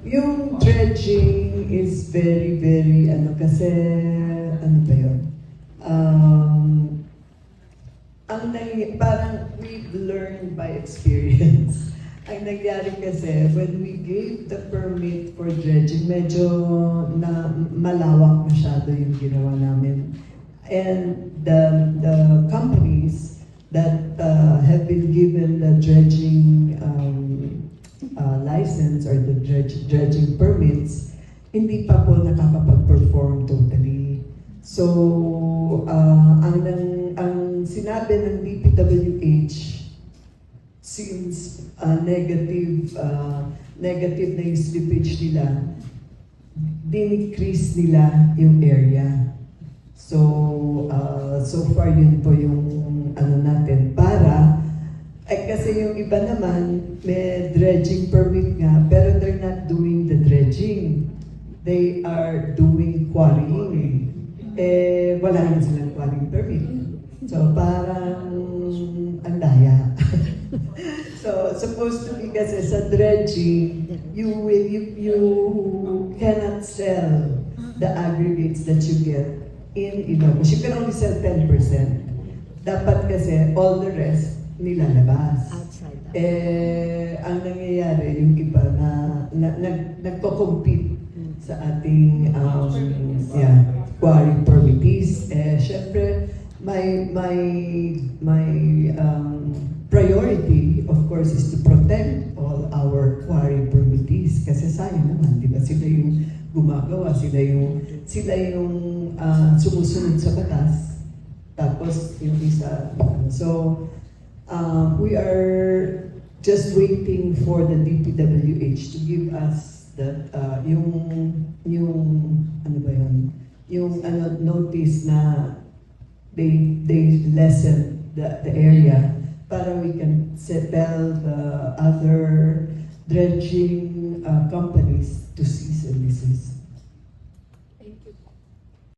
Yung dredging is very, very, kasi, ano ba yun? Parang we've learned by experience. Ang nangyari kasi, when we gave the permit for dredging, medyo na malawak masyado yung ginawa namin. And the companies that have been given the dredging license or the dredging permits, hindi pa po nakakapag-perform totally. So, ang sinabi ng DPWH, since negative na yung slippage nila, dinicrease nila yung area. So, so far yun po yung natin para kasi yung iba naman may dredging permit nga pero they're not doing the dredging. They are doing quarrying. Wala rin silang quarrying permit. So parang ang daya. So supposed to be kasi sa dredging, you cannot sell the aggregates that you get in Ilocos. You can only sell 10%. Dapat kasi all the rest nilalabas. Outside. Ang nangyayari, yung iba na nagko-compete sa ating quarry permittees. Siyempre, my priority, of course, is to protect all our quarry permittees. Kasi sayang naman, di ba? Sila yung gumagawa, sila yung sumusunod sa batas. Tapos yung isa, so we are just waiting for the DPWH to give us that yung notice na they lessen the area para we can tell the other dredging companies to cease and desist. Thank you.